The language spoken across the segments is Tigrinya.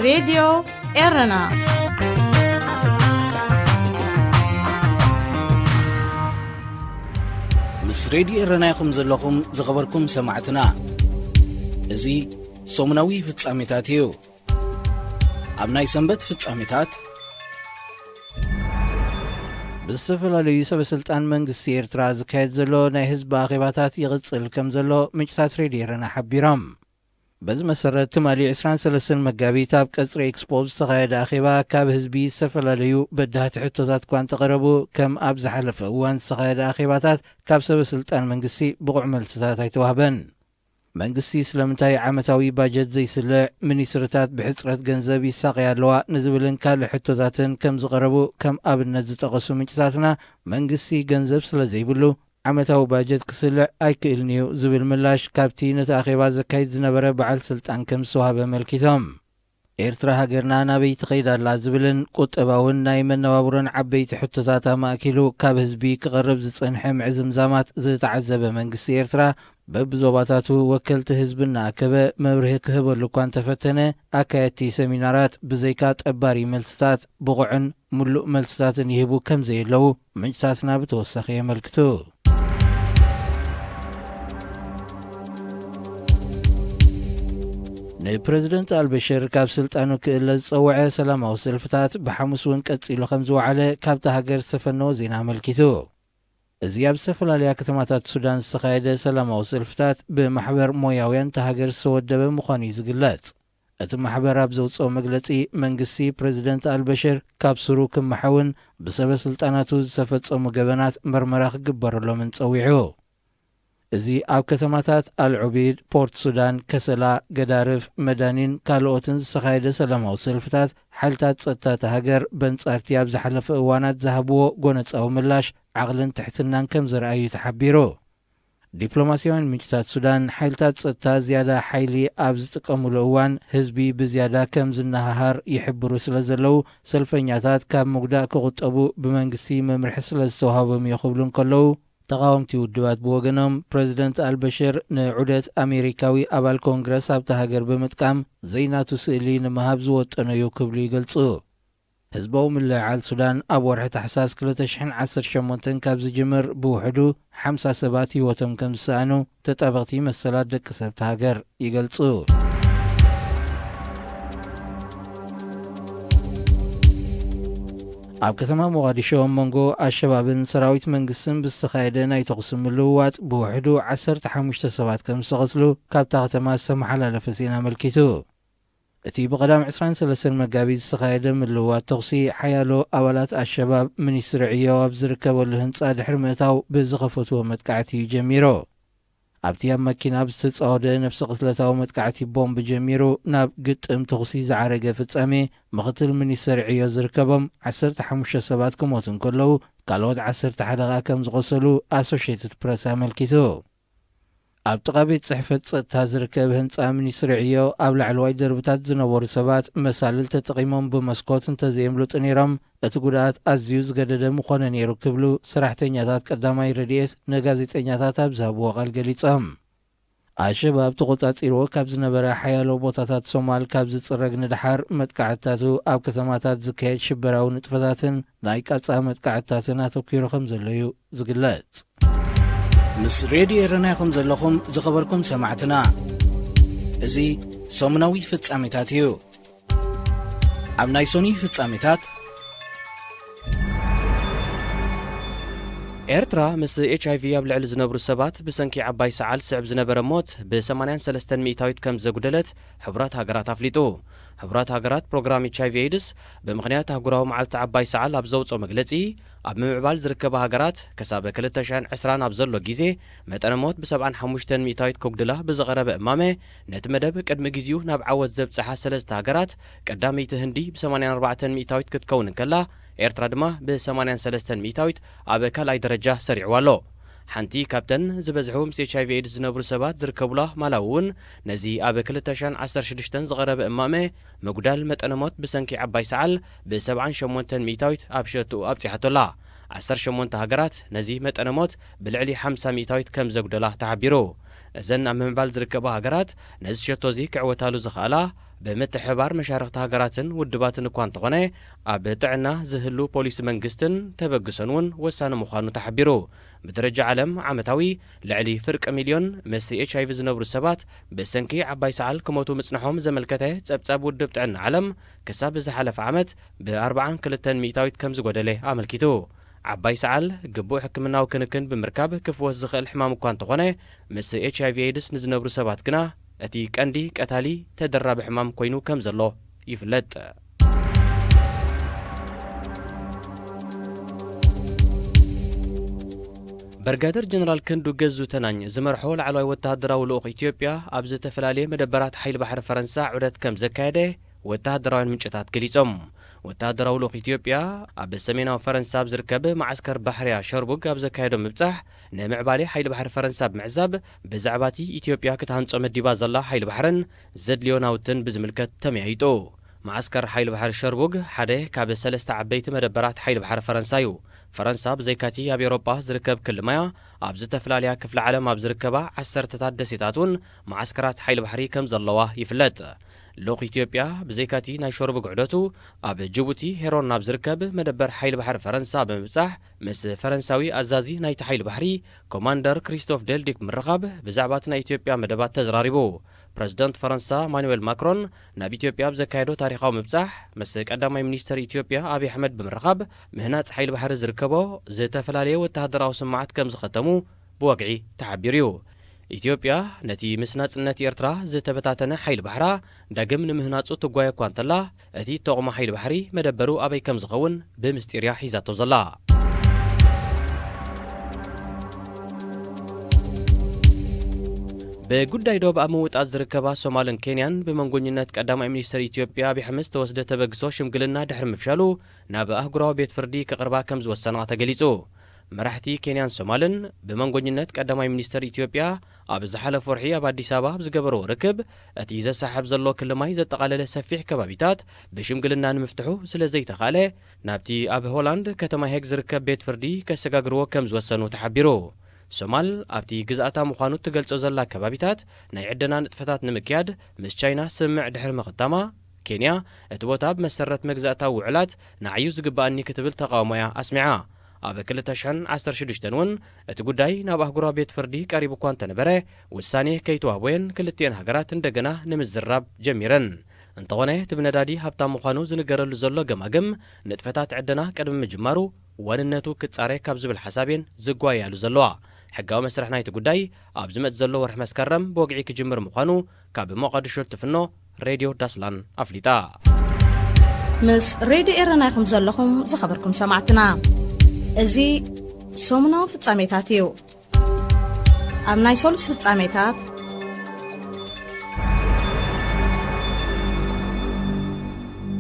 ሬድዮ ኤረና። ምስ ሬድዮ ኤረና ኢኹም ዘለኹም፣ ዝኸበርኩም ሰማዕትና። እዚ ሰሙናዊ ፍጻሜታት እዩ። ኣብ ናይ ሰንበት ፍጻሜታት፣ ብዝተፈላለዩ ሰበ ስልጣን መንግስቲ ኤርትራ ዝካየድ ዘሎ ናይ ህዝቢ ኣኼባታት ይቕጽል ከም ዘሎ ምንጭታት ሬድዮ ኤረና ሓቢሮም። በዚ መሰረት፣ ትማሊ ዕስራን ሰለስተን መጋቢት ኣብ ቀጽሪ ኤክስፖ ዝተኻየደ ኣኼባ፣ ካብ ህዝቢ ዝተፈላለዩ በዳህቲ ሕቶታት እኳ እንተቐረቡ፣ ከም ኣብ ዝሓለፈ እዋን ዝተኻየደ ኣኼባታት ካብ ሰበ ስልጣን መንግስቲ ብቑዕ መልስታት ኣይተዋህበን። መንግስቲ ስለምንታይ ዓመታዊ ባጀት ዘይስልዕ፣ ሚኒስትርታት ብሕጽረት ገንዘብ ይሳቐያ ኣለዋ ንዝብልን ካልእ ሕቶታትን ከም ዝቐረቡ ከም ኣብነት ዝጠቐሱ ምንጭታትና፣ መንግስቲ ገንዘብ ስለ ዘይብሉ ዓመታዊ ባጀት ክስልዕ ኣይክእልን እዩ ዝብል ምላሽ ካብቲ ነቲ ኣኼባ ዘካይድ ዝነበረ በዓል ስልጣን ከም ዝተዋህበ ኣመልኪቶም። ኤርትራ ሃገርና ናበይ ትኸይድ ኣላ ዝብልን ቁጠባውን ናይ መነባብሮን ዓበይቲ ሕቶታት ኣማእኪሉ ካብ ህዝቢ ክቐርብ ዝጸንሐ ምዕዝምዛማት ዝተዓዘበ መንግስቲ ኤርትራ፣ በብዞባታቱ ወከልቲ ህዝቢ እናኣከበ መብርሂ ክህበሉ እኳ እንተፈተነ፣ ኣካየድቲ ሰሚናራት ብዘይካ ጠባሪ መልስታት ብቑዕን ምሉእ መልስታትን ይህቡ ከም ዘየለዉ ምንጭታትና ብተወሳኺ የመልክቱ። ንፕረዚደንት ኣልበሽር ካብ ስልጣኑ ክእለ ዝጸውዐ ሰላማዊ ሰልፍታት ብሓሙስ እውን ቀጺሉ ከም ዝወዓለ ካብታ ሃገር ዝተፈነወ ዜና ኣመልኪቱ። እዚ ኣብ ዝተፈላለያ ከተማታት ሱዳን ዝተኻየደ ሰላማዊ ሰልፍታት ብማሕበር ሞያውያን እታ ሃገር ዝተወደበ ምዃኑ እዩ ዝግለጽ። እቲ ማሕበር ኣብ ዘውጽኦ መግለጺ፣ መንግስቲ ፕረዚደንት ኣልበሽር ካብ ስሩ ክመሓውን ብሰበ ስልጣናቱ ዝተፈጸሙ ገበናት መርመራ ክግበረሎምን ጸዊዑ። እዚ ኣብ ከተማታት ኣልዑቢድ፣ ፖርት ሱዳን፣ ከሰላ፣ ገዳርፍ፣ መዳኒን ካልኦትን ዝተኻየደ ሰላማዊ ሰልፍታት፣ ሓይልታት ጸጥታ እታ ሃገር በንጻርቲ ኣብ ዝሓለፈ እዋናት ዝሃብዎ ጎነጻዊ ምላሽ ዓቕልን ትሕትናን ከም ዘርኣዩ ተሓቢሩ። ዲፕሎማስያውያን ምንጭታት ሱዳን፣ ሓይልታት ጸጥታ ዝያዳ ሓይሊ ኣብ ዝጥቀሙሉ እዋን፣ ህዝቢ ብዝያዳ ከም ዝነሃሃር ይሕብሩ ስለ ዘለዉ፣ ሰልፈኛታት ካብ ምጉዳእ ክቑጠቡ ብመንግስቲ መምርሒ ስለ ዝተዋህቦም እዩ ክብሉ እንከለዉ፣ ተቓወምቲ ውድባት ብወገኖም፣ ፕረዚደንት ኣልበሽር ንዑደት ኣሜሪካዊ ኣባል ኮንግረስ ኣብታ ሃገር ብምጥቃም፣ ዘይናቱ ስእሊ ንምሃብ ዝወጠኖ እዩ ክብሉ ይገልጹ። ህዝባዊ ምልዕዓል ሱዳን ኣብ ወርሒ ታሕሳስ ክልተ ሽሕን ዓሰርተ ሸሞንተን ካብ ዝጅምር፣ ብውሕዱ ሓምሳ ሰባት ህይወቶም ከም ዝሰኣኑ ተጣበቕቲ መሰላት ደቂ ሰብ እታ ሃገር ይገልጹ። ኣብ ከተማ ሞቓዲሾ ኣብ መንጎ ኣሸባብን ሰራዊት መንግስትን ብዝተኻየደ ናይ ተኹሲ ምልውዋጥ፣ ብውሕዱ ዓሰርተ ሓሙሽተ ሰባት ከም ዝተቐትሉ ካብታ ከተማ ዝተመሓላለፈ ዜና ኣመልኪቱ። እቲ ብቐዳም ዕስራን ሰለስተን መጋቢት ዝተኻየደ ምልውዋጥ ተኹሲ፣ ሓያሎ ኣባላት ኣሸባብ ሚኒስትሪ ዕዮ ኣብ ዝርከበሉ ህንጻ ድሕሪ ምእታው ብዝኸፈትዎ መጥቃዕቲ እዩ ጀሚሩ። ኣብቲ ኣብ መኪና ብዝተጻወደ ነፍሲ ቅትለታዊ መጥቃዕቲ ቦምብ ጀሚሩ ናብ ግጥም ተኹሲ ዝዓረገ ፍጻሜ፣ ምኽትል ሚኒስትሪ ዕዮ ዝርከቦም ዓሰርተ ሓሙሽተ ሰባት ክሞቱ እንከለዉ፣ ካልኦት ዓሰርተ ሓደ ከኣ ከም ዝቖሰሉ ኣሶሼትድ ፕረስ ኣመልኪቱ። ኣብ ጥቓ ቤት ጽሕፈት ጸጥታ ዝርከብ ህንጻ ሚኒስትሪ ዕዮ ኣብ ላዕለዋይ ደርብታት ዝነበሩ ሰባት መሳልል ተጠቒሞም ብመስኮት እንተዘየምልጡ ነይሮም፣ እቲ ጉድኣት ኣዝዩ ዝገደደ ምኾነ ነይሩ ክብሉ ሰራሕተኛታት ቀዳማይ ረድኤት ንጋዜጠኛታት ኣብ ዝሃብዎ ቃል ገሊጾም። ኣሸባብ ተቖጻጺርዎ ካብ ዝነበረ ሓያሎ ቦታታት ሶማል ካብ ዝጽረግ ንደሓር፣ መጥቃዕትታቱ ኣብ ከተማታት ዝካየድ ሽበራዊ ንጥፈታትን ናይ ቃጻ መጥቃዕትታትን ኣተኲሩ ከም ዘሎ እዩ ዝግለጽ። ምስ ሬድዮ ኤረና ኢኹም ዘለኹም ዝኸበርኩም ሰማዕትና። እዚ ሰሙናዊ ፍጻሜታት እዩ። ኣብ ናይ ሶኒ ፍጻሜታት፣ ኤርትራ ምስ ኤች ኣይ ቪ ኣብ ልዕሊ ዝነብሩ ሰባት ብሰንኪ ዓባይ ሰዓል ዝስዕብ ዝነበረ ሞት ብ ሰማንያን ሰለስተን ሚእታዊት ከም ዘጉደለት ሕቡራት ሃገራት ኣፍሊጡ። ሕቡራት ሃገራት ፕሮግራም ኤች ኣይ ቪ ኤድስ ብምኽንያት ኣህጉራዊ መዓልቲ ዓባይ ሰዓል ኣብ ዘውጽኦ መግለጺ፣ ኣብ ምምዕባል ዝርከባ ሃገራት ክሳብ ክልተ ሽሕን ዕስራን ኣብ ዘሎ ግዜ መጠነ ሞት ብ ሰብዓን ሓሙሽተን ሚእታዊት ከጉድላ ብዝቐረበ እማመ፣ ነቲ መደብ ቅድሚ ግዜኡ ናብ ዓወት ዘብጽሓ ሰለስተ ሃገራት፣ ቀዳመይቲ ህንዲ ብ ሰማንያን ኣርባዕተን ሚእታዊት ክትከውን እንከላ፣ ኤርትራ ድማ ብ ሰማንያን ሰለስተን ሚእታዊት ኣብ ካልኣይ ደረጃ ሰሪዕዋ ኣሎ። ሓንቲ ካብተን ዝበዝሑ ምስ ኤች ኣይ ቪ ኤድስ ዝነብሩ ሰባት ዝርከቡላ ማላዊ እውን፣ ነዚ ኣብ ክልተ ሽሕን ዓሰርተ ሽዱሽተን ዝቐረበ እማመ ምጉዳል መጠነ ሞት ብሰንኪ ዓባይ ሰዓል ብ ሰብዓን ሸሞንተን ሚእታዊት ኣብ ሸትኡ ኣብጺሓቶ ኣላ። ዓሰርተ ሸሞንተ ሃገራት ነዚ መጠነ ሞት ብልዕሊ ሓምሳ ሚእታዊት ከም ዘጉደላ ተሓቢሩ። እዘን ኣብ ምምዕባል ዝርከባ ሃገራት ነዚ ሸቶ እዚ ክዕወታሉ ዝኸኣላ፣ ብምትሕብባር መሻርኽቲ ሃገራትን ውድባትን እኳ እንተኾነ፣ ኣብ ጥዕና ዝህሉ ፖሊሲ መንግስትን ተበግሶን እውን ወሳኒ ምዃኑ ተሓቢሩ። ብደረጃ ዓለም ዓመታዊ ልዕሊ ፍርቂ ሚልዮን ምስ ኤች ኣይ ቪ ዝነብሩ ሰባት ብሰንኪ ዓባይ ሰዓል ክሞቱ ምጽንሖም ዘመልከተ ጸብጻብ ውድብ ጥዕና ዓለም፣ ክሳብ ዝሓለፈ ዓመት ብ ኣርብዓን ክልተን ሚእታዊት ከም ዝጎደለ ኣመልኪቱ። ዓባይ ሰዓል ግቡእ ሕክምናዊ ክንክን ብምርካብ ክፍወስ ዝኽእል ሕማም እኳ እንተኾነ፣ ምስ ኤች ኣይ ቪ ኤድስ ንዝነብሩ ሰባት ግና እቲ ቀንዲ ቀታሊ ተደራቢ ሕማም ኮይኑ ከም ዘሎ ይፍለጥ። ብርጋደር ጀነራል ክንዱ ገዙ ተናኝ ዝመርሖ ላዕለዋይ ወተሃደራዊ ልኡኽ ኢትዮጵያ ኣብ ዝተፈላለየ መደበራት ሓይሊ ባሕሪ ፈረንሳ ዑደት ከም ዘካየደ ወተሃደራውያን ምንጭታት ገሊጾም። ወተሃደራዊ ልኡኽ ኢትዮጵያ ኣብ ሰሜናዊ ፈረንሳ ኣብ ዝርከብ መዓስከር ባሕርያ ሸርቡግ ኣብ ዘካየዶ ምብጻሕ፣ ንምዕባሌ ሓይሊ ባሕሪ ፈረንሳ ብምዕዛብ፣ ብዛዕባ እቲ ኢትዮጵያ ክትሃንጾ መዲባ ዘላ ሓይሊ ባሕርን ዘድልዮ ናውትን ብዝምልከት ተመያይጡ። መዓስከር ሓይሊ ባሕሪ ሸርቡግ ሓደ ካብ ሰለስተ ዓበይቲ መደበራት ሓይሊ ባሕሪ ፈረንሳ እዩ። ፈረንሳ ብዘይካቲ ኣብ ኤውሮጳ ዝርከብ ክሊ ማያ፣ ኣብ ዝተፈላለያ ክፍሊ ዓለም ኣብ ዝርከባ ዓሰርተታት ደሴታት እውን መዓስከራት ሓይሊ ባሕሪ ከም ዘለዋ ይፍለጥ። ልኡኽ ኢትዮጵያ ብዘይካቲ ናይ ሸርቡግ ዑደቱ፣ ኣብ ጅቡቲ ሄሮን ናብ ዝርከብ መደበር ሓይሊ ባሕሪ ፈረንሳ ብምብጻሕ፣ ምስ ፈረንሳዊ ኣዛዚ ናይቲ ሓይሊ ባሕሪ ኮማንደር ክሪስቶፍ ደልዲክ ብምርኻብ ብዛዕባ እቲ ናይ ኢትዮጵያ መደባት ተዘራሪቡ። ፕረዚደንት ፈረንሳ ማኑዌል ማክሮን ናብ ኢትዮጵያ ኣብ ዘካየዶ ታሪኻዊ ምብጻሕ፣ ምስ ቀዳማይ ሚኒስተር ኢትዮጵያ ኣብይ ኣሕመድ ብምርኻብ፣ ምህናጽ ሓይሊ ባሕሪ ዝርከቦ ዝተፈላለየ ወተሃደራዊ ስምዓት ከም ዝኸተሙ ብወግዒ ተሓቢሩ እዩ። ኢትዮጵያ ነቲ ምስ ናጽነት ኤርትራ ዝተበታተነ ሓይሊ ባሕራ ዳግም ንምህናጹ ትጓየ እኳ እንተላ፣ እቲ እተቑሞ ሓይሊ ባሕሪ መደበሩ ኣበይ ከም ዝኸውን ብምስጢር እያ ሒዛቶ ዘላ። ብጉዳይ ዶብ ኣብ ምውጣጥ ዝርከባ ሶማልን ኬንያን ብመንጎኝነት ቀዳማይ ሚኒስተር ኢትዮጵያ ኣብይ ኣሕመድ ዝተወስደ ተበግሶ ሽምግልና ድሕሪ ምፍሻሉ ናብ ኣህጉራዊ ቤት ፍርዲ ክቕርባ ከም ዝወሰና ተገሊጹ። መራሕቲ ኬንያን ሶማልን ብመንጎኝነት ቀዳማይ ሚኒስተር ኢትዮጵያ ኣብ ዝሓለፈ ወርሒ ኣብ ኣዲስ ኣበባ ኣብ ዝገበርዎ ርክብ፣ እቲ ዘሳሕብ ዘሎ ክሊ ማይ ዘጠቓለለ ሰፊሕ ከባቢታት ብሽምግልና ንምፍትሑ ስለ ዘይተኻእለ፣ ናብቲ ኣብ ሆላንድ ከተማ ሄግ ዝርከብ ቤት ፍርዲ ከሰጋግርዎ ከም ዝወሰኑ ተሓቢሩ። ሶማል ኣብቲ ግዝኣታ ምዃኑ እትገልጾ ዘላ ከባቢታት ናይ ዕደና ንጥፈታት ንምክያድ ምስ ቻይና ስምምዕ ድሕሪ ምኽታማ፣ ኬንያ እቲ ቦታ ብመሰረት መግዛእታዊ ውዕላት ንዓዩ ዝግበኣኒ ክትብል ተቓውሞ'ያ ኣስሚዓ። ኣብ ክልተ ሽሕን ዓሰርተ ሽዱሽተን እውን እቲ ጉዳይ ናብ ኣህጉራዊ ቤት ፍርዲ ቀሪቡ እኳ እንተነበረ፣ ውሳኔ ከይተዋህቦ'የን ክልቲኤን ሃገራት እንደገና ንምዝራብ ጀሚረን። እንተኾነ፣ እቲ ብነዳዲ ሃብታም ምዃኑ ዝንገረሉ ዘሎ ገማግም ንጥፈታት ዕደና ቅድሚ ምጅማሩ ዋንነቱ ክጻረ ካብ ዝብል ሓሳብ እየን ዝጓየያሉ ዘለዋ። ሕጋዊ መስርሕ ናይቲ ጉዳይ ኣብ ዝመጽእ ዘሎ ወርሒ መስከረም ብወግዒ ክጅምር ምዃኑ ካብ ሞቓዲሾ እትፍኖ ሬድዮ ዳስላን ኣፍሊጣ። ምስ ሬድዮ ኤረና ኢኹም ዘለኹም ዝኸበርኩም ሰማዕትና። እዚ ሰሙናዊ ፍጻሜታት እዩ። ኣብ ናይ ሰሉስ ፍጻሜታት፣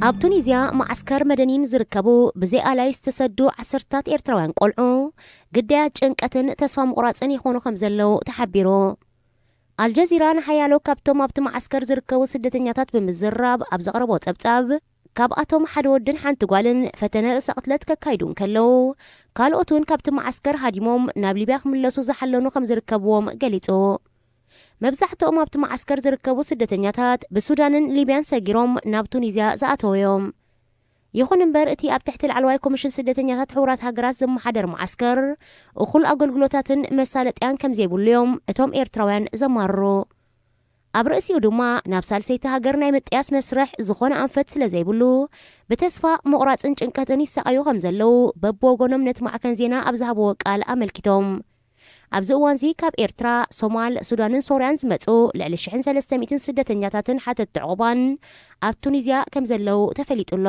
ኣብ ቱኒዝያ መዓስከር መደኒን ዝርከቡ ብዘይ ኣላይ ዝተሰዱ ዓሰርታት ኤርትራውያን ቆልዑ ግዳያት ጭንቀትን ተስፋ ምቑራጽን ይኾኑ ከም ዘለዉ ተሓቢሩ። ኣልጀዚራ ንሓያሎ ካብቶም ኣብቲ መዓስከር ዝርከቡ ስደተኛታት ብምዝራብ ኣብ ዘቕረቦ ጸብጻብ፣ ካብኣቶም ሓደ ወድን ሓንቲ ጓልን ፈተነ ርእሰ ቅትለት ከካይዱ እንከለዉ፣ ካልኦት እውን ካብቲ መዓስከር ሃዲሞም ናብ ሊብያ ክምለሱ ዝሓለኑ ከም ዝርከብዎም ገሊጹ። መብዛሕትኦም ኣብቲ መዓስከር ዝርከቡ ስደተኛታት ብሱዳንን ሊብያን ሰጊሮም ናብ ቱኒዝያ ዝኣተዉ እዮም። ይኹን እምበር፣ እቲ ኣብ ትሕቲ ላዕለዋይ ኮሚሽን ስደተኛታት ሕቡራት ሃገራት ዝመሓደር መዓስከር፣ እኹል ኣገልግሎታትን መሳለጥያን ከም ዘይብሉ እዮም እቶም ኤርትራውያን ዘማርሩ። ኣብ ርእሲኡ ድማ፣ ናብ ሳልሰይቲ ሃገር ናይ ምጥያስ መስርሕ ዝኾነ ኣንፈት ስለ ዘይብሉ፣ ብተስፋ ምቑራጽን ጭንቀትን ይሳቐዩ ከም ዘለዉ በብወገኖም ነቲ ማዕከን ዜና ኣብ ዝሃብዎ ቃል ኣመልኪቶም። ኣብዚ እዋንዚ ካብ ኤርትራ፣ ሶማል፣ ሱዳንን ሶርያን ዝመጹ ልዕሊ ሽሕን ሰለስተ ሚእትን ስደተኛታትን ሓተትቲ ዕቑባን ኣብ ቱኒዝያ ከም ዘለዉ ተፈሊጡ ኣሎ።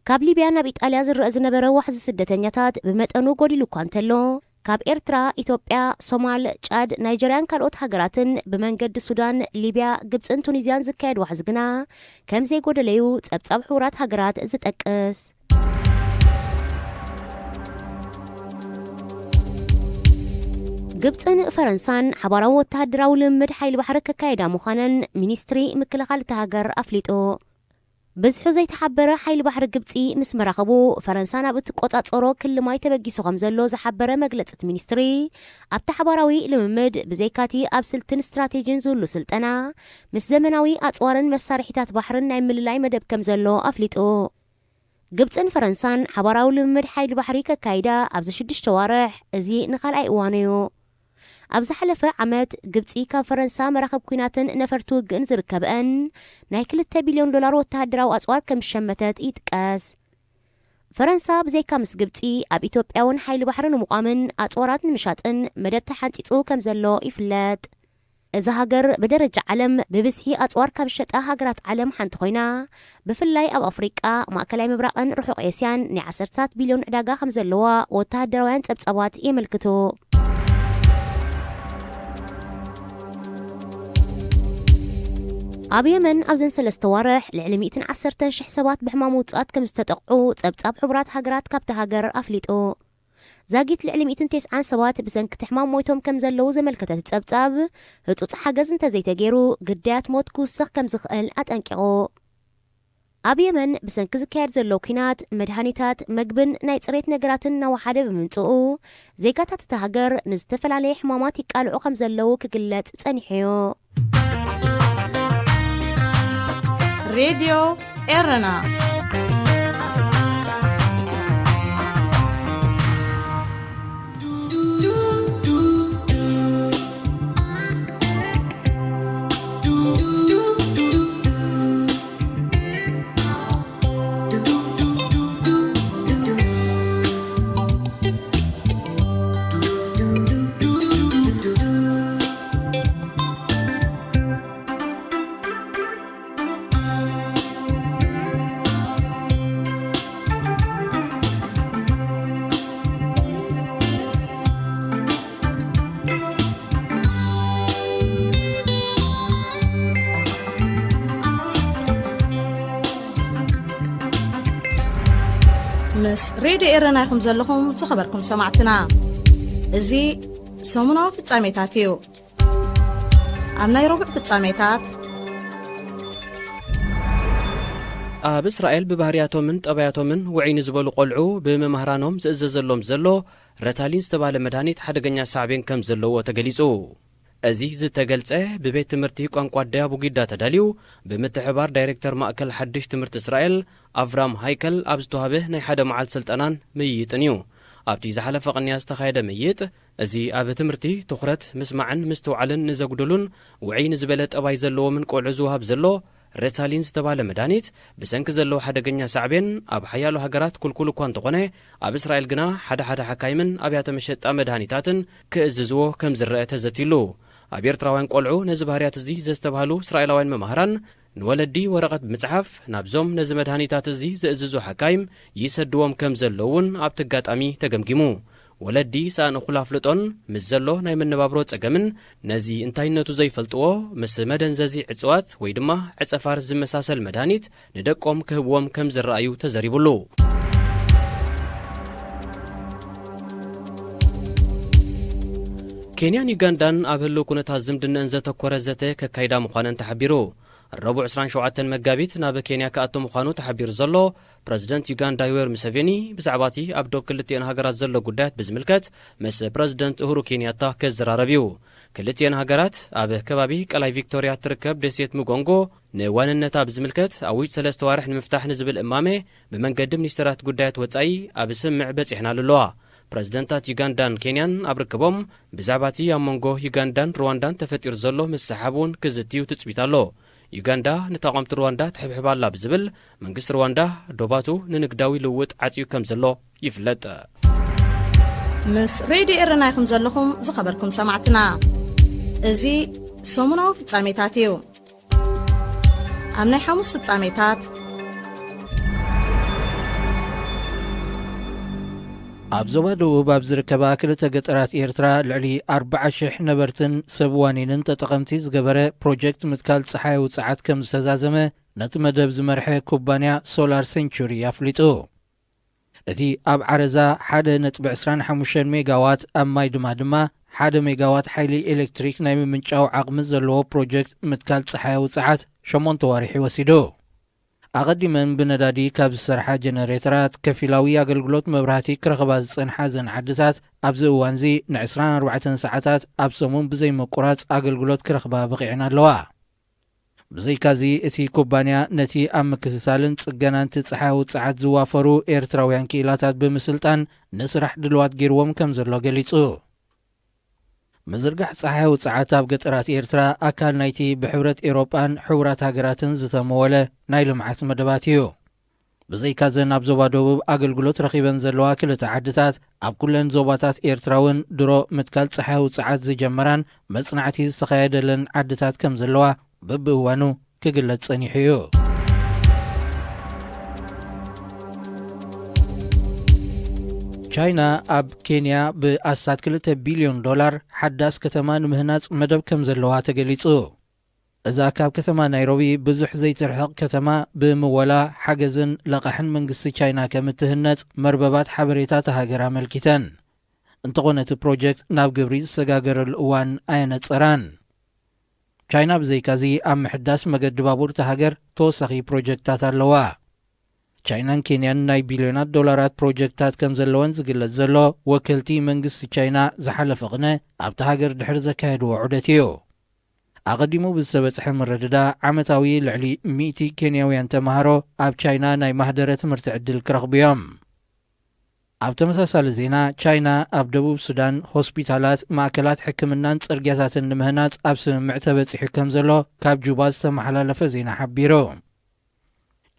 ካብ ሊብያ ናብ ኢጣልያ ዝረአ ዝነበረ ዋሕዚ ስደተኛታት ብመጠኑ ጎዲሉ እኳ እንተሎ፣ ካብ ኤርትራ፣ ኢትዮጵያ፣ ሶማል፣ ጫድ፣ ናይጀርያን ካልኦት ሃገራትን ብመንገዲ ሱዳን፣ ሊብያ፣ ግብጽን ቱኒዝያን ዝካየድ ዋሕዚ ግና ከም ዘይጎደለዩ ጸብጻብ ሕቡራት ሃገራት ዝጠቅስ። ግብጽን ፈረንሳን ሓባራዊ ወተሃደራዊ ልምምድ ሓይሊ ባሕሪ ከካየዳ ምዃነን ሚኒስትሪ ምክልኻል እታ ሃገር ኣፍሊጡ። ብዝሑ ዘይተሓበረ ሓይሊ ባሕሪ ግብጺ ምስ መራኸቡ፣ ፈረንሳ ናብ እትቆጻጸሮ ክሊ ማይ ተበጊሱ ከም ዘሎ ዝሓበረ መግለጺ እቲ ሚኒስትሪ፣ ኣብቲ ሓባራዊ ልምምድ፣ ብዘይካቲ ኣብ ስልትን ስትራቴጂን ዝህሉ ስልጠና፣ ምስ ዘመናዊ ኣጽዋርን መሳርሒታት ባሕርን ናይ ምልላይ መደብ ከም ዘሎ ኣፍሊጡ። ግብጽን ፈረንሳን ሓባራዊ ልምምድ ሓይሊ ባሕሪ ከካይዳ ኣብዚ ሽዱሽተ ዋርሕ፣ እዚ ንኻልኣይ እዋኑ እዩ። ኣብ ዝሓለፈ ዓመት፣ ግብጺ ካብ ፈረንሳ መራኸብ ኲናትን ነፈርቲ ውግእን ዝርከብአን ናይ ክልተ ቢልዮን ዶላር ወተሃደራዊ ኣጽዋር ከም ዝሸመተት ይጥቀስ። ፈረንሳ ብዘይካ ምስ ግብጺ፣ ኣብ ኢትዮጵያ እውን ሓይሊ ባሕሪ ንምቋምን ኣጽዋራት ንምሻጥን መደብ ተሓንጺጹ ከም ዘሎ ይፍለጥ። እዛ ሃገር ብደረጃ ዓለም ብብዝሒ ኣጽዋር ካብ ዝሸጣ ሃገራት ዓለም ሓንቲ ኮይና፣ ብፍላይ ኣብ ኣፍሪቃ፣ ማእከላይ ምብራቕን ርሑቕ ኤስያን ናይ ዓሰርታት ቢልዮን ዕዳጋ ከም ዘለዋ ወተሃደራውያን ጸብጻባት የመልክቱ። ኣብ የመን ኣብዘን ሰለስተ ዋርሕ ልዕሊ ሚእትን ዓሰርተን ሽሕ ሰባት ብሕማም ውጹኣት ከም ዝተጠቕዑ ጸብጻብ ሕቡራት ሃገራት ካብታ ሃገር ኣፍሊጡ። ዛጊት ልዕሊ ሚእትን ተስዓን ሰባት ብሰንኪ እቲ ሕማም ሞይቶም ከም ዘለዉ ዘመልከተ እቲ ጸብጻብ፣ ህጹጽ ሓገዝ እንተዘይተገይሩ፣ ግዳያት ሞት ክውሰኽ ከም ዝኽእል ኣጠንቂቑ። ኣብ የመን ብሰንኪ ዝካየድ ዘሎ ኲናት፣ መድሃኒታት፣ መግብን ናይ ጽሬት ነገራትን እናወሓደ ብምምጽኡ፣ ዜጋታት እታ ሃገር ንዝተፈላለየ ሕማማት ይቃልዑ ከም ዘለዉ ክግለጽ ጸኒሑ እዩ። ሬድዮ ኤረና። ምስ ሬድዮ ኤረና ኢኹም ዘለኹም ዝኸበርኩም ሰማዕትና። እዚ ሰሙናዊ ፍጻሜታት እዩ። ኣብ ናይ ረቡዕ ፍጻሜታት፣ ኣብ እስራኤል ብባህርያቶምን ጠባያቶምን ውዑይ ንዝበሉ ቆልዑ ብመምህራኖም ዝእዘዘሎም ዘሎ ረታሊን ዝተባህለ መድሃኒት ሓደገኛ ሳዕቤን ከም ዘለዎ ተገሊጹ። እዚ ዝተገልጸ ብቤት ትምህርቲ ቋንቋ ደያቡጊዳ ተዳልዩ ብምትሕባር ዳይሬክተር ማእከል ሓድሽ ትምህርቲ እስራኤል ኣቭራም ሃይከል ኣብ ዝተዋህበ ናይ ሓደ መዓልቲ ስልጠናን ምይይጥን እዩ። ኣብቲ ዝሓለፈ ቅንያ ዝተኻየደ ምይይጥ፣ እዚ ኣብ ትምህርቲ ትኹረት፣ ምስማዕን ምስትውዓልን ንዘጉድሉን ውዑይ ንዝበለ ጠባይ ዘለዎምን ቆልዑ ዝወሃብ ዘሎ ሬታሊን ዝተባህለ መድሃኒት ብሰንኪ ዘለዎ ሓደገኛ ሳዕቤን ኣብ ሓያሎ ሃገራት ክልኩል እኳ እንተኾነ፣ ኣብ እስራኤል ግና ሓደ ሓደ ሓካይምን ኣብያተ መሸጣ መድሃኒታትን ክእዝዝዎ ከም ዝረአ ተዘትይሉ። ኣብ ኤርትራውያን ቆልዑ ነዚ ባህርያት እዚ ዘስተብሃሉ እስራኤላውያን መማህራን ንወለዲ ወረቐት ብምጽሓፍ ናብዞም ነዚ መድሃኒታት እዚ ዘእዝዙ ሓካይም ይሰድዎም ከም ዘለዉ እውን ኣብቲ ኣጋጣሚ ተገምጊሙ። ወለዲ ሳእኒ እኹል ኣፍልጦን ምስ ዘሎ ናይ መነባብሮ ጸገምን ነዚ እንታይነቱ ዘይፈልጥዎ ምስ መደንዘዚ ዕጽዋት ወይ ድማ ዕጸፋር ዝመሳሰል መድሃኒት ንደቆም ክህብዎም ከም ዝረኣዩ ተዘሪቡሉ። ኬንያን ዩጋንዳን ኣብ ህልው ኩነታት ዝምድነአን ዘተኮረ ዘተ ከካይዳ ምዃነን ተሓቢሩ። ረቡዕ ዕስራን ሸውዓተን መጋቢት ናብ ኬንያ ክኣቱ ምዃኑ ተሓቢሩ ዘሎ ፕረዚደንት ዩጋንዳ ዮዌሪ ሙሴቬኒ፣ ብዛዕባ እቲ ኣብ ዶብ ክልቲኤን ሃገራት ዘሎ ጉዳያት ብዝምልከት ምስ ፕረዚደንት ኡሁሩ ኬንያታ ክዘራረብ እዩ። ክልቲኤን ሃገራት ኣብ ከባቢ ቀላይ ቪክቶርያ እትርከብ ደሴት ሙጎንጎ ንዋንነታ ብዝምልከት ኣብ ውሽጢ ሰለስተ ዋርሕ ንምፍታሕ ንዝብል እማመ ብመንገዲ ሚኒስተራት ጉዳያት ወጻኢ ኣብ ስምምዕ በጺሐናሉ ኣለዋ። ፕረዚደንታት ዩጋንዳን ኬንያን ኣብ ርክቦም ብዛዕባ እቲ ኣብ መንጎ ዩጋንዳን ሩዋንዳን ተፈጢሩ ዘሎ ምስሕሓብ እውን ክዝትዩ ትጽቢት ኣሎ። ዩጋንዳ ንተቓወምቲ ሩዋንዳ ትሕብሕብ ኣላ ብዝብል፣ መንግስቲ ሩዋንዳ ዶባቱ ንንግዳዊ ልውውጥ ዓጽዩ ከም ዘሎ ይፍለጥ። ምስ ሬድዮ ኤረና ኢኹም ዘለኹም ዝኸበርኩም ሰማዕትና። እዚ ሰሙናዊ ፍጻሜታት እዩ። ኣብ ናይ ሓሙስ ፍጻሜታት፣ ኣብ ዞባ ደቡብ ኣብ ዝርከባ ክልተ ገጠራት ኤርትራ ልዕሊ ኣርብዓ ሽሕ ነበርትን ሰብ ዋኒንን ተጠቐምቲ ዝገበረ ፕሮጀክት ምትካል ጸሓይ ውጽዓት ከም ዝተዛዘመ ነቲ መደብ ዝመርሐ ኩባንያ ሶላር ሴንቹሪ ኣፍሊጡ። እቲ ኣብ ዓረዛ ሓደ ነጥቢ ዕስራን ሓሙሽተን ሜጋዋት፣ ኣብ ማይ ድማ ድማ ሓደ ሜጋዋት ሓይሊ ኤሌክትሪክ ናይ ምምንጫው ዓቕሚ ዘለዎ ፕሮጀክት ምትካል ጸሓይ ውጽዓት ሸሞንተ ዋርሒ ወሲዱ። ኣቐዲመን ብነዳዲ ካብ ዝሰርሓ ጀነሬተራት ከፊላዊ ኣገልግሎት መብራህቲ ክረኽባ ዝጸንሓ እዘን ዓድታት፣ ኣብዚ እዋንዚ ን ዕስራን ኣርባዕተን ሰዓታት ኣብ ሰሙን ብዘይምቁራጽ ኣገልግሎት ክረኽባ በቒዐን ኣለዋ። ብዘይካዚ፣ እቲ ኩባንያ ነቲ ኣብ ምክትታልን ጽገናን እቲ ጸሓይ ውጽዓት ዝዋፈሩ ኤርትራውያን ክኢላታት ብምስልጣን ንስራሕ ድልዋት ገይርዎም ከም ዘሎ ገሊጹ። ምዝርጋሕ ጸሓይ ውጽዓት ኣብ ገጠራት ኤርትራ ኣካል ናይቲ ብሕብረት ኤውሮጳን ሕቡራት ሃገራትን ዝተመወለ ናይ ልምዓት መደባት እዩ። ብዘይካዘን ኣብ ዞባ ደቡብ ኣገልግሎት ረኺበን ዘለዋ ክልተ ዓድታት፣ ኣብ ኩለን ዞባታት ኤርትራ እውን ድሮ ምትካል ጸሓይ ውጽዓት ዝጀመራን መጽናዕቲ ዝተኻየደለን ዓድታት ከም ዘለዋ በብእዋኑ ክግለጽ ጸኒሑ እዩ። ቻይና ኣብ ኬንያ ብኣስታት ክልተ ቢልዮን ዶላር ሓዳስ ከተማ ንምህናጽ መደብ ከም ዘለዋ ተገሊጹ። እዛ ካብ ከተማ ናይሮቢ ብዙሕ ዘይትርሕቕ ከተማ ብምወላ ሓገዝን ለቓሕን መንግስቲ ቻይና ከም እትህነጽ መርበባት ሓበሬታ እታ ሃገር ኣመልኪተን። እንተኾነ እቲ ፕሮጀክት ናብ ግብሪ ዝሰጋገረሉ እዋን ኣየነጸራን። ቻይና ብዘይካዚ ኣብ ምሕዳስ መገዲ ባቡር እታ ሃገር ተወሳኺ ፕሮጀክታት ኣለዋ። ቻይናን ኬንያን ናይ ቢልዮናት ዶላራት ፕሮጀክታት ከም ዘለወን ዝግለጽ ዘሎ ወከልቲ መንግስቲ ቻይና ዝሓለፈ ቅነ ኣብታ ሃገር ድሕሪ ዘካየድዎ ዑደት እዩ። ኣቐዲሙ ብዝተበጽሐ ምርድዳ ዓመታዊ ልዕሊ ሚእቲ ኬንያውያን ተማሃሮ ኣብ ቻይና ናይ ማህደረ ትምህርቲ ዕድል ክረኽቡ እዮም። ኣብ ተመሳሳሊ ዜና፣ ቻይና ኣብ ደቡብ ሱዳን ሆስፒታላት፣ ማእከላት ሕክምናን ጽርግያታትን ንምህናጽ ኣብ ስምምዕ ተበጺሑ ከም ዘሎ ካብ ጁባ ዝተመሓላለፈ ዜና ሓቢሩ።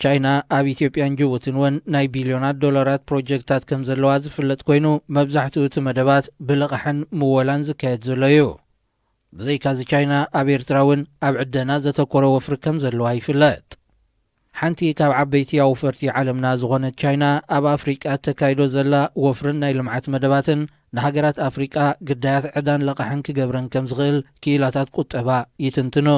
ቻይና ኣብ ኢትዮጵያን ጅቡትን እውን ናይ ቢልዮናት ዶላራት ፕሮጀክታት ከም ዘለዋ ዝፍለጥ ኮይኑ፣ መብዛሕትኡ እቲ መደባት ብልቓሕን ምወላን ዝካየድ ዘሎ እዩ። ብዘይካዚ ቻይና ኣብ ኤርትራ እውን ኣብ ዕደና ዘተኮረ ወፍሪ ከም ዘለዋ ይፍለጥ። ሓንቲ ካብ ዓበይቲ ኣውፈርቲ ዓለምና ዝኾነት ቻይና ኣብ ኣፍሪቃ እተካይዶ ዘላ ወፍርን ናይ ልምዓት መደባትን ንሃገራት ኣፍሪቃ ግዳያት ዕዳን ለቓሕን ክገብረን ከም ዝኽእል ክኢላታት ቁጠባ ይትንትኑ።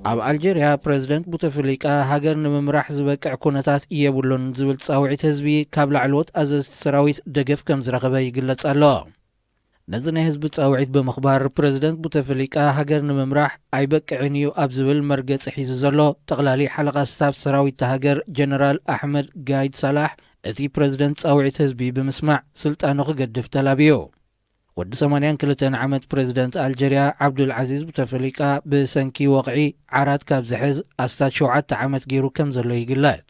ኣብ ኣልጀርያ ፕረዚደንት ቡተፍሊቃ ሃገር ንምምራሕ ዝበቅዕ ኩነታት የብሉን ዝብል ጻውዒት ህዝቢ ካብ ላዕለዎት ኣዘዝቲ ሰራዊት ደገፍ ከም ዝረኸበ ይግለጽ ኣሎ። ነዚ ናይ ህዝቢ ጻውዒት ብምኽባር ፕረዚደንት ቡተፍሊቃ ሃገር ንምምራሕ ኣይበቅዕን እዩ ኣብ ዝብል መርገጺ ሒዙ ዘሎ ጠቕላሊ ሓለቓ ስታፍ ሰራዊት እታ ሃገር ጀነራል ኣሕመድ ጋይድ ሳላሕ እቲ ፕረዚደንት ጻውዒት ህዝቢ ብምስማዕ ስልጣኑ ክገድፍ ተላብዩ። ወዲ ሰማንያን ክልተን ዓመት ፕረዚደንት ኣልጀርያ ዓብዱል ዓዚዝ ቡተፍሊቃ ብሰንኪ ወቕዒ ዓራት ካብ ዝሕዝ ኣስታት ሸውዓተ ዓመት ገይሩ ከም ዘሎ ይግለጽ።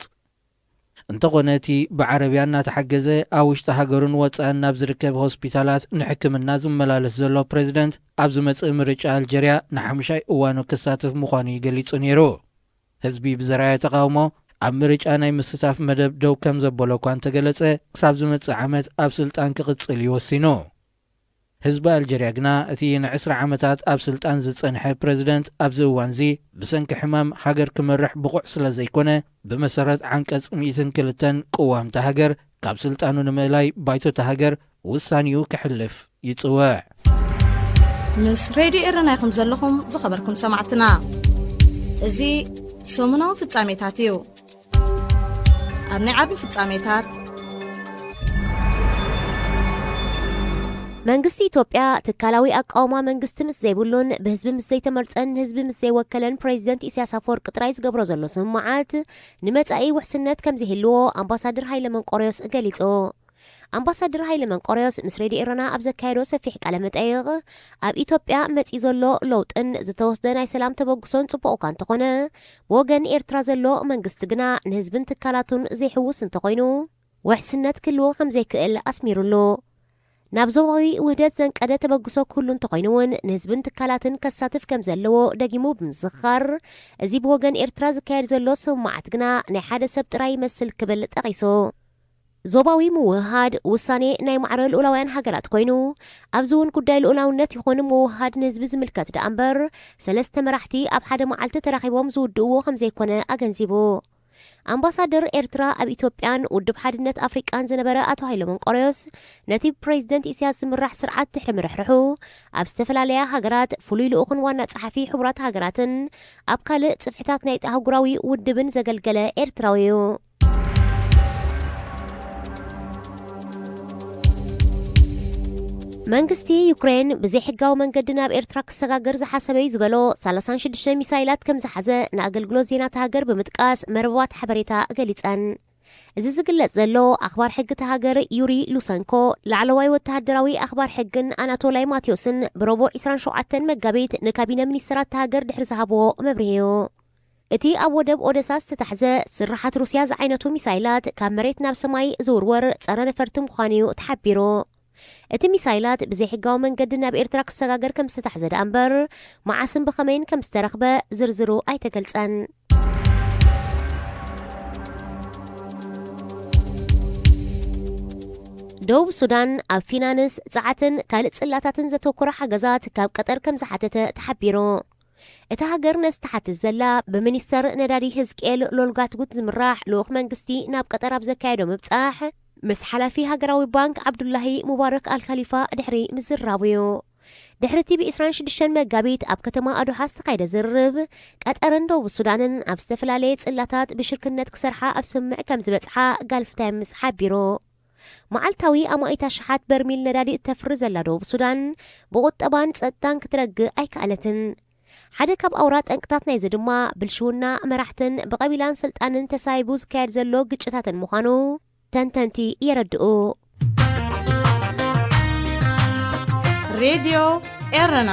እንተኾነ እቲ ብዓረብያ እናተሓገዘ ኣብ ውሽጢ ሃገሩን ወጻእን ናብ ዝርከብ ሆስፒታላት ንሕክምና ዝመላለስ ዘሎ ፕረዚደንት ኣብ ዝመጽእ ምርጫ ኣልጀርያ ንሓምሻይ እዋኑ ክሳተፍ ምዃኑ እዩ ገሊጹ ነይሩ። ህዝቢ ብዘርኣየ ተቓውሞ ኣብ ምርጫ ናይ ምስታፍ መደብ ደው ከም ዘበሎ እኳ እንተገለጸ፣ ክሳብ ዝመጽእ ዓመት ኣብ ስልጣን ክቕጽል እዩ ወሲኑ። ህዝቢ ኣልጀርያ ግና እቲ ንዕስራ ዓመታት ኣብ ስልጣን ዝጸንሐ ፕረዚደንት ኣብዚ እዋንዚ ብሰንኪ ሕማም ሃገር ክመርሕ ብቑዕ ስለ ዘይኮነ፣ ብመሰረት ዓንቀጽ ሚእትን ክልተን ቅዋም እታ ሃገር ካብ ስልጣኑ ንምእላይ ባይቶ እታ ሃገር ውሳኔኡ ከሕልፍ ይጽውዕ። ምስ ሬድዮ ኤረና ኢኹም ዘለኹም ዝኸበርኩም ሰማዕትና። እዚ ሰሙናዊ ፍጻሜታት እዩ። ኣብ ናይ ዓቢ ፍጻሜታት መንግስቲ ኢትዮጵያ ትካላዊ ኣቃውማ መንግስቲ ምስ ዘይብሉን ብህዝቢ ምስ ዘይተመርጸን ንህዝቢ ምስ ዘይወከለን ፕሬዚደንት ኢሳያስ ኣፈወርቂ ጥራይ ዝገብሮ ዘሎ ስምምዓት ንመጻኢ ውሕስነት ከም ዘይህልዎ ኣምባሳደር ሃይለ መንቆርዮስ ገሊጹ። ኣምባሳደር ሃይለ መንቆርዮስ ምስ ሬድዮ ኤረና ኣብ ዘካየዶ ሰፊሕ ቃለ መጠይቕ ኣብ ኢትዮጵያ መጺኡ ዘሎ ለውጥን ዝተወስደ ናይ ሰላም ተበግሶን ጽቡቕ እኳ እንተኾነ ብወገን ኤርትራ ዘሎ መንግስቲ ግና ንህዝብን ትካላቱን ዘይሕውስ እንተኾይኑ ውሕስነት ክህልዎ ከም ዘይክእል ኣስሚሩሉ። ናብ ዞባዊ ውህደት ዘንቀደ ተበግሶ ክህሉ እንተኾይኑ እውን ንህዝብን ትካላትን ከሳትፍ ከም ዘለዎ ደጊሙ ብምዝኽኻር፣ እዚ ብወገን ኤርትራ ዝካየድ ዘሎ ስምምዓት ግና ናይ ሓደ ሰብ ጥራይ ይመስል ክብል ጠቒሱ። ዞባዊ ምውህሃድ ውሳኔ ናይ ማዕረ ልኡላውያን ሃገራት ኮይኑ፣ ኣብዚ እውን ጉዳይ ልኡላውነት ይኹን ምውህሃድ ንህዝቢ ዝምልከት ደኣ እምበር፣ ሰለስተ መራሕቲ ኣብ ሓደ መዓልቲ ተራኺቦም ዝውድእዎ ከም ዘይኮነ ኣገንዚቡ። ኣምባሳደር ኤርትራ ኣብ ኢትዮጵያን ውድብ ሓድነት ኣፍሪቃን ዝነበረ ኣቶ ሃይለ መንቆርዮስ፣ ነቲ ብፕሬዚደንት ኢሳያስ ዝምራሕ ስርዓት ድሕሪ ምርሕርሑ፣ ኣብ ዝተፈላለያ ሃገራት ፍሉይ ልኡኽን ዋና ጸሓፊ ሕቡራት ሃገራትን ኣብ ካልእ ጽፍሕታት ናይቲ ኣህጉራዊ ውድብን ዘገልገለ ኤርትራዊ እዩ። መንግስቲ ዩክሬን ብዘይሕጋዊ መንገዲ ናብ ኤርትራ ክሰጋገር ዝሓሰበ እዩ ዝበሎ ሰላሳን ሽዱሽተ ሚሳይላት ከም ዝሓዘ ንኣገልግሎት ዜና እታ ሃገር ብምጥቃስ መርበባት ሓበሬታ ገሊጸን። እዚ ዝግለጽ ዘሎ ኣኽባር ሕጊ እታ ሃገር ዩሪ ሉሰንኮ፣ ላዕለዋይ ወተሃደራዊ ኣኽባር ሕግን ኣናቶላይ ማቴዎስን ብረቡዕ ዕስራን ሸውዓተን መጋቢት ንካቢነ ሚኒስትራት እታ ሃገር ድሕሪ ዝሃብዎ መብርሂ እዩ። እቲ ኣብ ወደብ ኦደሳ ዝተታሕዘ ስርሓት ሩስያ ዝዓይነቱ ሚሳይላት ካብ መሬት ናብ ሰማይ ዝውርወር ጸረ ነፈርቲ ምዃኑ እዩ ተሓቢሩ። እቲ ሚሳይላት ብዘይሕጋዊ መንገዲ ናብ ኤርትራ ክሰጋገር ከም ዝተታሕዘ ደኣ እምበር፣ መዓስን ብኸመይን ከም ዝተረኽበ ዝርዝሩ ኣይተገልጸን። ደቡብ ሱዳን ኣብ ፊናንስ፣ ጸዓትን ካልእ ጽላታትን ዘተኮረ ሓገዛት ካብ ቀጠር ከም ዝሓተተ ተሓቢሩ። እታ ሃገር ነዚ ትሓትት ዘላ ብሚኒስተር ነዳዲ ህዝቅኤል ሎልጋትጉት ዝምራሕ ልኡኽ መንግስቲ ናብ ቀጠር ኣብ ዘካየዶ ምብጻሕ፣ ምስ ሓላፊ ሃገራዊ ባንክ ዓብዱላሂ ሙባረክ ኣልካሊፋ ድሕሪ ምዝራቡ እዩ። ድሕሪ እቲ ብ ዕስራን ሽዱሽተን መጋቢት ኣብ ከተማ ኣዶሓ ዝተኻየደ ዝርርብ፣ ቀጠርን ደቡብ ሱዳንን ኣብ ዝተፈላለየ ጽላታት ብሽርክነት ክሰርሓ ኣብ ስምምዕ ከም ዝበጽሓ ጋልፍ ታይምስ ሓቢሩ። መዓልታዊ ኣማኢት ኣሽሓት በርሚል ነዳዲ እተፍሪ ዘላ ደቡብ ሱዳን፣ ብቁጠባን ጸጥታን ክትረግእ ኣይከኣለትን። ሓደ ካብ ኣውራ ጠንቅታት ናይዚ ድማ ብልሽውና መራሕትን ብቐቢላን ስልጣንን ተሳይቡ ዝካየድ ዘሎ ግጭታትን ምዃኑ ተንተንቲ የረድኡ። ሬድዮ ኤረና